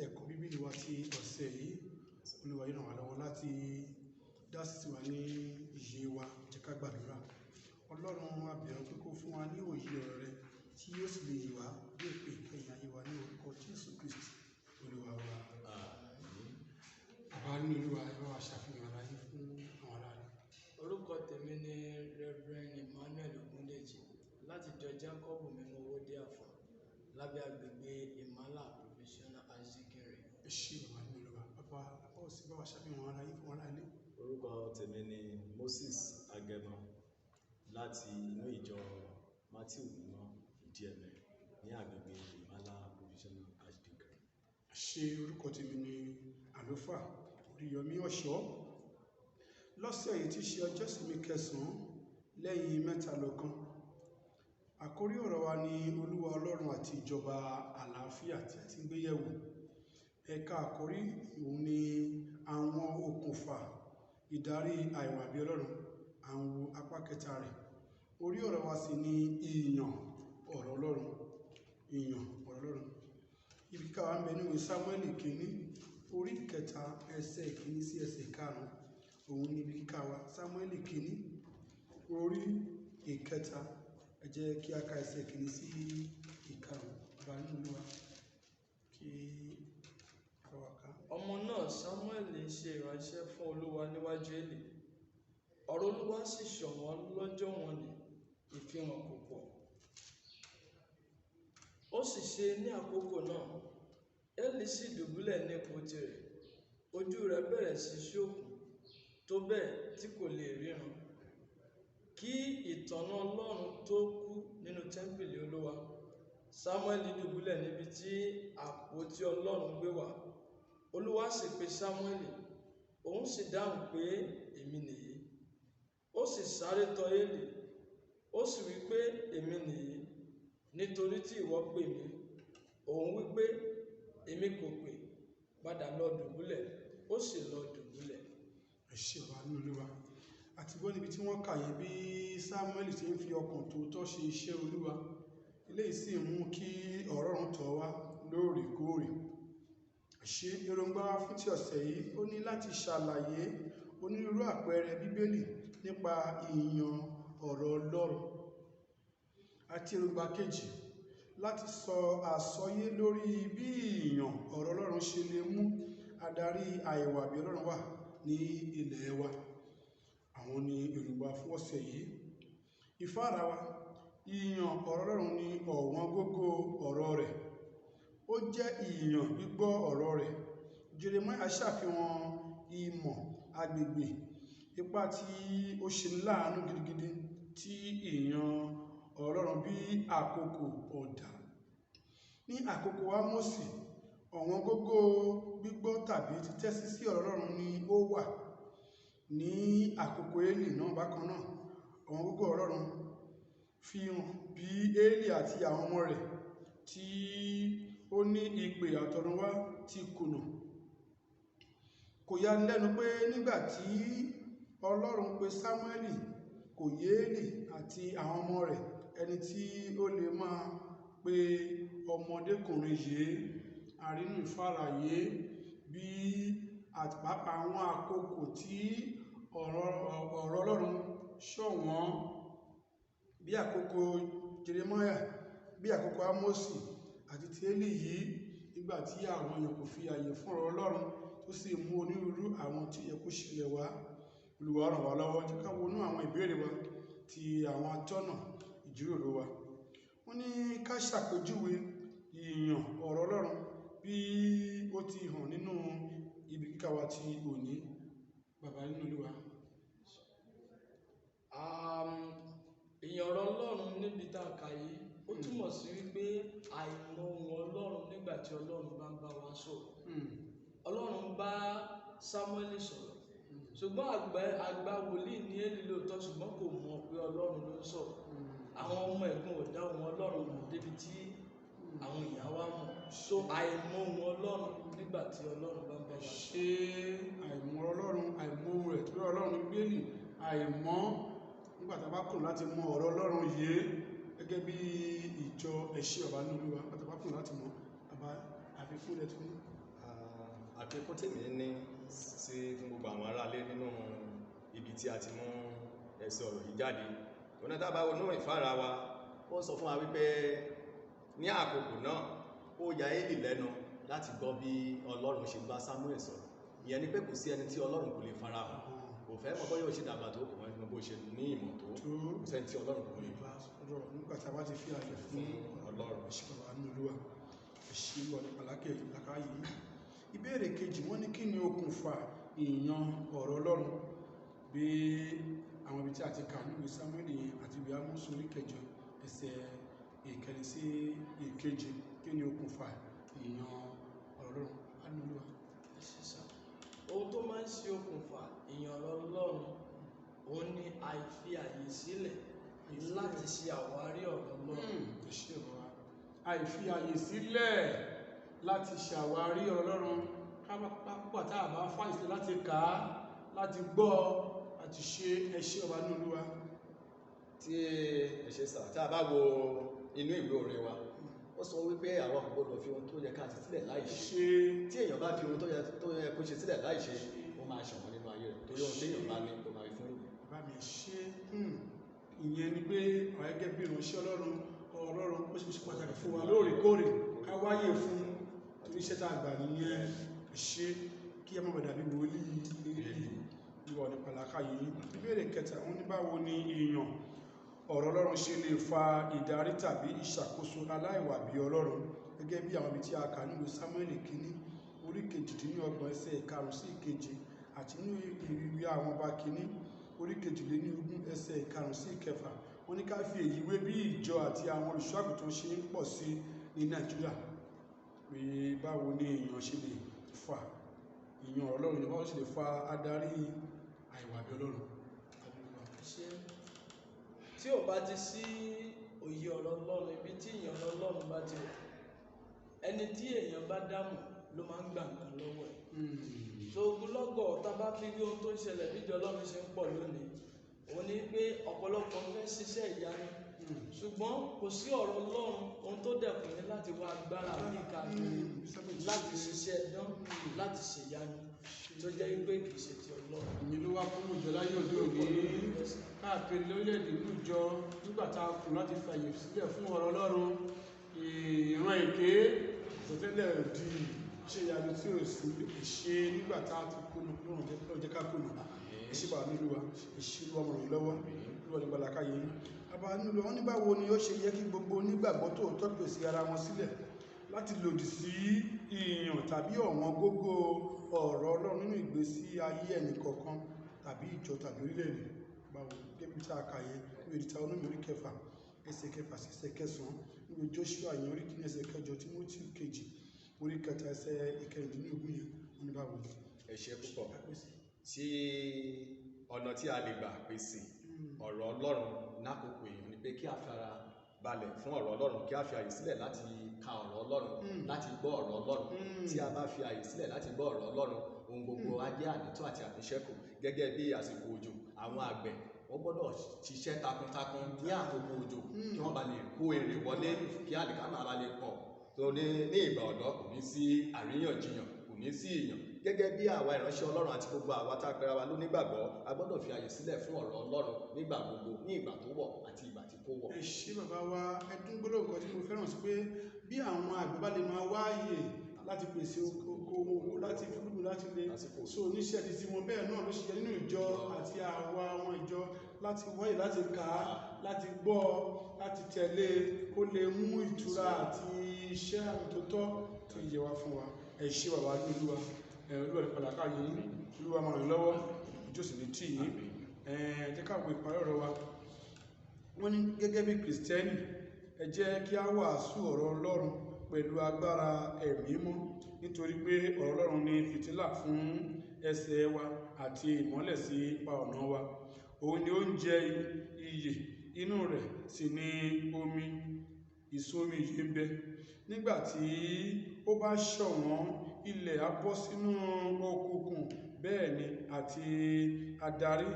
Ẹ̀kọ́ Bíbélì wa ti ọ̀sẹ̀ yìí. Olúwa yóò ràn wá lọ́wọ́ láti dá sí tiwa ní iye wa. Jẹ́ ká gbàdúrà. Ọlọ́run, a bẹ̀ ọ́ pé kó fún wa ní òye ọ̀rọ̀ rẹ tí yóò sì lè yè wá bí èpè ìkẹyìn ayé wa, ní orúkọ Jésù Kristi Olúwa wa. Àmín. Bàbá nínú Olúwa, ẹ bá wa ṣàfihàn ara yín fún àwọn ará rẹ. Orúkọ tèmi ni Reverend Emmanuel Ogundeji láti ìjọ Jacob Mímọ́ Owódé Àfọ̀n lábẹ́ agbègbè Ìmàlà Provisional Azikiwe. Ẹ ṣé, bàbá nínú Olúwa. Bàbá apá òsì, bá wa ṣàfihàn ara yín fún ará ilé. Orúkọ tèmi ni Moses Agẹmọ láti inú ìjọ Matthew Mímọ́ Ìdíẹ̀mẹ ní agbègbè Ìmàlà Provisional Archdeaconry. Ẹ ṣé. Orúkọ tèmi ni Àlùfáà Oríyọmí Ọ̀ṣọ́. Lọ́sẹ̀ yìí tí ṣe ọjọ́ ìsinmi kẹsàn-án lẹ́yìn mẹ́ta lọ́kan, àkórí ọ̀rọ̀ wa ni Olúwa Ọlọ́run àti ìjọba àlàáfíà tí a ti ń gbé yẹ̀wò. Ẹ̀ka àkórí òun ni àwọn okùnfà ìdarí àìwà bí Ọlọ́run, àwọn apá kẹta rẹ̀. Orí ọ̀rọ̀ wa sì ni ìyàn ọ̀rọ̀ Ọlọ́run. Ìyàn ọ̀rọ̀ Ọlọ́run. Ibi kíkà wa ń bẹ nínú Sámúẹ́lì kìíní, orí kẹta, ẹsẹ̀ ìkíní sí ẹsẹ̀ karùn-ún. Òun ni ibi kíkà wa. Sámúẹ́lì kìíní, orí ìkẹta. Ẹ jẹ́ kí a ka ẹsẹ̀ ìkíní sí ìkarùn-ún. Bàbá nínú Olúwa, kí a wà ká. Ọmọ náà Samuel ń ṣe ìránṣẹ́ fún Olúwa níwájú Élì. Ọ̀rọ̀ Olúwa sì ṣọ̀wọ́n lọ́jọ́ wọn ní ìfihàn kò pọ̀. Ó sì ṣe ní àkókò náà, Élì sì dùbúlẹ̀ ní ipò tirẹ̀, ojú rẹ̀ bẹ̀rẹ̀ sí ṣókùn tó bẹ́ẹ̀ tí kò lè ríran. Kí ìtọ̀nà Ọlọ́run tó kú nínú tẹ́ḿpìlì Olúwa, Samuel dùbúlẹ̀ níbi tí àpótí Ọlọ́run gbé wà. Olúwa sì pe Samuel, òun sì dáhùn pé, "Èmi nìyí." Ó sì sáré tọ̀ Élì, ó sì wí pé, "Èmi nìyí, nítorí tí ìwọ pè mí." Òun wí pé, "Èmi kò pè, padà lọ dùbúlẹ̀." Ó sì lọ dùbúlẹ̀. Ẹ ṣé, bàbá nínú Olúwa. Àti gbọ́ níbi tí wọ́n kà yẹn bí Samuel ti ń fi ọkàn tòótọ́ ṣe iṣẹ́ Olúwa. Eléyìí sì mú kí ọ̀rọ̀ Ọlọ́run tọ̀ wá lóòrèkóòrè. Ṣé èròǹgbà wa fún ti ọ̀sẹ̀ yìí, ó ní láti ṣàlàyé onírúurú àpẹẹrẹ Bíbélì nípa ìyàn ọ̀rọ̀ Ọlọ́run, àti èròǹgbà kejì láti sọ àsọyé lórí bí ìyàn ọ̀rọ̀ Ọlọ́run ṣe lè mú adarí àìwà bí Ọlọ́run wà ní ilẹ̀ wa. Àwọn ni èròǹgbà fún ọ̀sẹ̀ yìí. Ìfáàrà wa: ìyàn ọ̀rọ̀ Ọlọ́run ní ọ̀wọ́n gógó ọ̀rọ̀ rẹ̀. Ó jẹ́ ìyàn gbígbọ́ ọ̀rọ̀ rẹ̀. Jeremiah ṣàfihàn ìmọ̀ agbègbè ipa tí ó ṣe láàánú gidigidi tí ìyàn ọ̀rọ̀ Ọlọ́run bí àkókò ọ̀dá. Ní àkókò Ámósì, ọ̀wọ́n gógó gbígbọ́ tàbí títẹ́sí sí ọ̀rọ̀ Ọlọ́run ni ó wà. Ní àkókò Élì náà bákan náà, ọ̀wọ́n gógó ọ̀rọ̀ Ọlọ́run fi hàn bí Élì àti àwọn ọmọ rẹ̀ tí ó ní ìpè àtọ̀runwá ti kùnà. Kò yani lẹ́nu pé nígbà tí Ọlọ́run pe Sámúẹ́lì, kò yé Élì àti àwọn ọmọ rẹ̀ ẹni tí ó lè máa pe ọmọdékùnrin yìí. Àrínú ìfarayé bí àpapọ̀ àwọn àkókò tí ọ̀rọ̀ Ọlọ́run ṣọ̀wọ́n, bí àkókò Jeremiah, bí àkókò Ámósì àti ti Élì yìí, nígbà tí àwọn èèyàn kò fi àyè fún ọ̀rọ̀ Ọlọ́run tó sì mú onírúurú àwọn tí ó yẹ kó ṣẹlẹ̀ wá. Olúwa ràn wá lọ́wọ́. Jẹ́ ká wọnú àwọn ìbéèrè wa ti àwọn atọ́nà ìjíròrò wa. Wọ́n ní ká ṣàpèjúwe ìyàn ọ̀rọ̀ Ọlọ́run bí ó ti hàn nínú ibi kíkà wa ti òní. Bàbá nínú Olúwa. Ìyàn ọ̀rọ̀ Ọlọ́run níbi tá a kà yìí, ó túmọ̀ sí wípé àìmọ̀ ohùn Ọlọ́run nígbà tí Ọlọ́run bá ń bá wa sọ̀rọ̀. Ọlọ́run bá Sámúẹ́lì sọ̀rọ̀, ṣùgbọ́n àgbà wòlíì ní Élì lóòótọ́, ṣùgbọ́n kò mọ̀ pé Ọlọ́run ló ń sọ̀rọ̀. Àwọn ọmọ ẹ̀gbọ́n ò dá ohùn Ọlọ́run mọ̀ débi tí àwọn èèyàn wá mọ̀. So àìmọ̀ ohùn Ọlọ́run nígbà tí Ọlọ́run bá ń bá wa sọ̀rọ̀. Ṣé àìmọ̀ Ọlọ́run, àìmọ̀ ohùn rẹ̀ torí Ọlọ́run ní Bíbélì, àìmọ̀ nígbà tá a bá kùnà láti mọ ọ̀rọ̀ Ọlọ́run yìí gẹ́gẹ́ bí ìjọ. Ẹ̀ṣẹ́, bàbá ní Olúwa, nígbà tá a bá kùnà láti mọ̀. Bàbá, àfikún ilẹ̀ tó ní. Àfikún tèmi ní sí fún gbogbo àwọn aráalé nínú ibi tí a ti mú ẹsẹ̀ ọ̀rọ̀ yìí jáde, òun náà tá a bá wọnú ìfára wa, ó sọ fún wa wípé ní àkókò náà ó ya Élì lẹ́nu láti gbọ́ bí Ọlọ́run ṣe bá Samuel sọ̀rọ̀. Ìyẹn ni pé kò sí ẹni tí Ọlọ́run kò lè farahàn. Kò fẹ́ mọ̀ bóyá ó ṣe dàgbà tó, kò mọ̀ bó ṣe ní ìmọ̀ tó, tó kò sẹ́ni tí Ọlọ́run kò lè bá sọ̀rọ̀ nígbà tí a bá ti fi àyè fún Ọlọ́run. Ìṣèjọba nínú Olúwa, ìṣirò ọ̀nà pàlákà yìí. Ìbéèrè kejì, wọ́n ní kí ni okùnfà ìyan ọ̀rọ̀ Ọlọ́run, bí àwọn ibi tí a ti kà nínú Sámúẹ́lì yẹn àti ìwé Ámósì orí kẹjọ ẹsẹ̀ ìkẹrin sí ìkeje? Kí ni okùnfà ìyan ọ̀rọ̀ Ọlọ́run nínú Olúwa? Ẹ ṣé sà. Ohun tó máa ń ṣe okùnfà ìyàn ọ̀rọ̀ Ọlọ́run, òun ni àìfi àyè sílẹ̀ láti ṣe àwárí ọ̀rọ̀ Ọlọ́run. Ṣe ọ̀rọ̀ wa, àìfi àyè sílẹ̀ láti ṣàwárí ọ̀rọ̀ Ọlọ́run, kápá tá a bá fàyè sílẹ̀ láti kà á, láti gbọ́, láti ṣe. Ẹṣẹ́ ọba ní Olúwa. Tí ẹ ṣe sà, tá a bá wo inú ìwé orin wa, ó sọ wípé àwa kò gbọdọ̀ fi ohun tó yẹ ká ṣe sílẹ̀ láì ṣe. Ṣe. Tí èèyàn bá fi ohun tó yẹ kó ṣe sílẹ̀ láì ṣe, ó máa ṣọ̀wọ́n nínú ayé rẹ̀, torí ohun téèyàn bá ní ló máa fi fún ènìyàn. Bàbá mi, ṣe ìyẹn ni pé àwọn gẹ́gẹ́ bí ìránṣẹ́ Ọlọ́run, ọ̀rọ̀ Ọlọ́run ó ṣe pàtàkì fún wa lóòrèkóòrè, ká wáyè fún, torí iṣẹ́ tá a gbà nìyẹn. Ṣe kí ẹ má bàa dàbí wòlíì ìwà ní pàlàkà yìí. Ìbéèrè kẹta, wọn ní báwo ni èèyàn ọ̀rọ̀ Ọlọ́run ṣe lè fa ìdarí tàbí ìṣàkóso aláìwà bí Ọlọ́run, gẹ́gẹ́ bí àwọn ibi tí a kà nínú Sámúẹ́lì kínní orí 28 ẹsẹ̀ ìkarùn sí ìkeje, àti nínú ìwé àwọn ọba kínní orí 22 ẹsẹ̀ ìkarùn sí ìkẹfà? Wọ́n ní ká fi èyí wé bí ìjọ àti àwọn olùṣọ́àgùtàn ṣe ń pọ̀ sí ní Nàìjíríà, pé báwo ni èèyàn ṣe lè fa ìyàn ọ̀rọ̀ Ọlọ́run, báwo ṣe lè fa adarí àìwà bí Ọlọ́run? Ṣé tí ò bá ti sí òye ọ̀rọ̀ Ọlọ́run, ibi tí ìyàn ọ̀rọ̀ Ọlọ́run bá ti wà, ẹni tí èèyàn bá dámọ̀ ló máa ń gbà nǹkan lọ́wọ́ ẹ̀. So ogunlọ́gọ̀ tá a bá fi rí ohun tó ń ṣẹlẹ̀ bíjọ Ọlọ́run ṣe ń pọ̀ lónìí, òun ni pé ọ̀pọ̀lọpọ̀ fẹ́ ṣiṣẹ́ ìyanu, ṣùgbọ́n kò sí ọ̀rọ̀ Ọlọ́run. Ohun tó dẹ̀kun ní láti wá agbára ní káàkiri láti ṣiṣẹ́ dán, láti ṣèyanu tó jẹ́ pé kì í ṣe ti Ọlọ́run. Ìyẹn ló wá kún ìjọ láyé òde òní káàkiri lórílẹ̀-èdè, nínú ìjọ, nígbà tá a kù láti fàyè sílẹ̀ fún ọ̀rọ̀ Ọlọ́run, ìran èké, àsọtẹ́lẹ̀ òdì, ṣe ìyanu tí ò sí ìṣe nígbà tá a ti kùnà. Lọ́run jẹ́ ká kùnà. Ìṣe bàbá nílùú wa, ìṣe olúwa mọ̀ràn yìí lọ́wọ́, olúwa nígbà làkàyè yín. Bàbá nílùú wọn ní báwo ni ó ṣe yẹ kí gbogbo onígbàgbọ́ tòótọ́ pèsè ara wọn sílẹ̀ láti lòdì sí ìyàn tàbí ọ̀wọ́n gógó ọ̀rọ̀ Ọlọ́run nínú ìgbésí ayé ẹnì kọ̀ọ̀kan tàbí ìjọ tàbí orílẹ̀-èdè? Báwo, gẹ́gẹ́ bí tá a kà yẹn ní Deuteronomy orí kẹfà ẹsẹ̀ kẹfà sí ẹsẹ̀ kẹsàn-án, nínú Joshua yẹn orí kìíní ẹsẹ̀ kẹjọ, Timothy kejì orí kẹta ẹsẹ̀ ìkẹrìndínlógún yẹn, wọn ní báwo? Ẹ ṣé púpọ̀. Tí ọ̀nà tí a lè gbà pèsè ọ̀rọ̀ Ọlọ́run lákòókò èèyàn ni pé kí a fi ara balẹ̀ fún ọ̀rọ̀ Ọlọ́run, kí a fi àyè sílẹ̀ láti ka ọ̀rọ̀ Ọlọ́run, láti gbọ́ ọ̀rọ̀ Ọlọ́run. Tí a bá fi àyè sílẹ̀ láti gbọ́ ọ̀rọ̀ Ọlọ́run, ohun gbogbo á jẹ́ ànító àti àníṣẹ́kù. Gẹ́gẹ́ bí àsìkò òjò, àwọn àgbẹ̀ wọ́n gbọ́dọ̀ ṣiṣẹ́ takuntakun ní àkókò òjò kí wọ́n bá lè kó èrè wọlé, kí àlìkámà bá lè pọ̀. Tó ní ìgbà ọ̀dọ́, kò ní sí àríyànjiyàn, kò ní sí ìyàn. Gẹ́gẹ́ bí àwa ìránṣẹ́ Ọlọ́run àti gbogbo àwa tá a pera wa lónígbàgbọ́, a gbọ́dọ̀ fi àyè sílẹ̀ fún ọ̀rọ̀ Ọlọ́run nígbà gbogbo, ní ìgbà tó wọ̀ àti ìgbà tí kò wọ̀. Ẹ ṣé bàbá wa. Ẹdún gbọ́dọ̀ nǹkan tí mo fẹ́ràn sí pé bí àwọn àgbẹ̀ bá lè máa wáyè láti pèsè oko owó, láti fúrúgbìn, láti lè Lásìkò. So oníṣẹ́ ti tiwọn, bẹ́ẹ̀ náà ló ṣe nínú ìjọ àti àwa àwọn ìjọ, láti wáyè láti kà á, láti gbọ́, láti tẹ̀lé, kó lè mú ìtura àti iṣẹ́ àmì tó tọ́ tó yẹ wá fún wa. Ẹ ṣé bàbá Olúwa. Ẹ Olúwa ní padà káyé yín, Olúwa máa ràn yín lọ́wọ́, ìjọ sì ní tì yín. Ẹ jẹ́ ká wo ìparí ọ̀rọ̀ wa. Wọ́n ní gẹ́gẹ́ bí Kìrìsìtẹ́nì, ẹ jẹ́ kí a wàásù ọ̀rọ̀ Ọlọ́run pẹ̀lú agbára ẹ̀mí mọ́, nítorí pé ọ̀rọ̀ Ọlọ́run ni fìtílà fún ẹsẹ̀ wa àti ìmọ́lẹ̀ sí ipa ọ̀nà wa. Òun ni oúnjẹ ìyè, inú rẹ̀ sì ni omi ìsomi ìyè ń bẹ. Nígbà tí ó bá ṣọ̀wọ́n, ilẹ̀ á bọ́ sínú òkùnkùn, bẹ́ẹ̀ ni àti adarí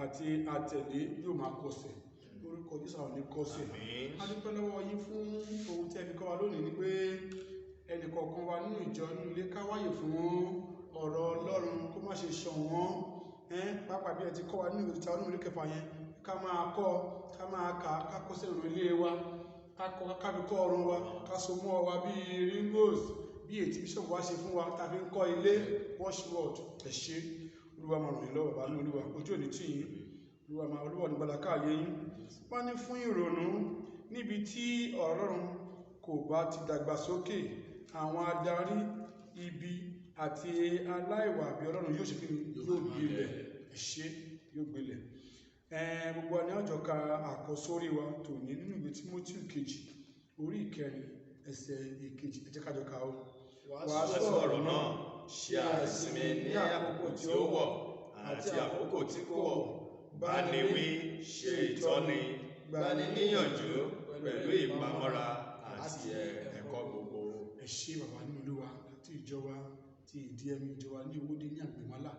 àti atẹ̀lé yóò máa kọsẹ̀. Lórúkọ Jésù, àwọn ní kọsẹ̀. Àmín. A dúpẹ́ lọ́wọ́ yín fún ohun tí ẹ fi kọ́ wa lónìí, ni pé ẹnì kọ̀ọ̀kan wa nínú ìjọ, nínú ilé, ká wáyè fún má ṣe ṣọ̀wọ́n. Pàápàá bí ẹ ti kọ́ wa nínú ìwé Deuteronomy orí kẹfà yẹn, ká máa kọ́, ká máa kà, ká kó sẹ́nu ilé wa, ká kọ́, ká fi kọ́ ọrùn wa, ká so mọ́ wa bíi ringos, bí èyí tí bíṣọ̀bù wa ṣe fún wa tá a fi ń kọ́ ilé watchword. Ẹ ṣé, Olúwa máa ràn yín lọ́wọ́, bàbá ní Olúwa, ojú òní tì yín. Olúwa máa, Olúwa ní gbàdá káàyè yín. Wọ́n ní fún ìrònú, níbi tí ọ̀rọ̀ Ọlọ́run kò bá ti dàgbàsókè, àwọn adarí ibi àti aláìwà bí Ọlọ́run yóò ṣe kí ni? Yóò gbilẹ̀. Ẹ ṣé, yóò gbilẹ̀. Gbogbo wa ní àjọ ka àkọsórí wa tòní nínú ìwé Tímótì kejì orí ìkẹrin ẹsẹ̀ ìkejì. Ẹ jẹ́ ká jọ kà ó. Wàásù ọ̀rọ̀ náà, ṣe àìsinmi ní àkókò tí ó wọ̀ àti àkókò tí kò wọ̀, báni wí, ṣe ìtọ́ni, gbani níyànjú pẹ̀lú ìpamọ́ra àti ẹ̀kọ́ gbogbo. Ẹ ṣé bàbá nínú Olúwa àti ìjọ wa ti ìdí ẹmi ìjọ wa ní Owódé ní Àgbèmọ́là.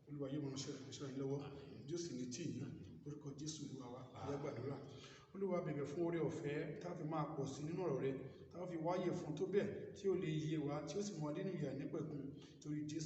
Olúwa yóò máa ṣe ìrànlọ́wọ́ lọ́wọ́, yóò sì ní tì yín. Orúkọ Jésù Olúwa wa, ìyá gbàdúrà. Olúwa, bẹ̀bẹ̀ fún oore ọ̀fẹ́ tá a fi máa pọ̀ sí nínú ọ̀rọ̀ rẹ, tá a fi wáyè fún tó bẹ́ẹ̀ tí ó lè yé wa, tí ó sì mú wa nínú ìyà nípẹ̀kun, torí Jésù.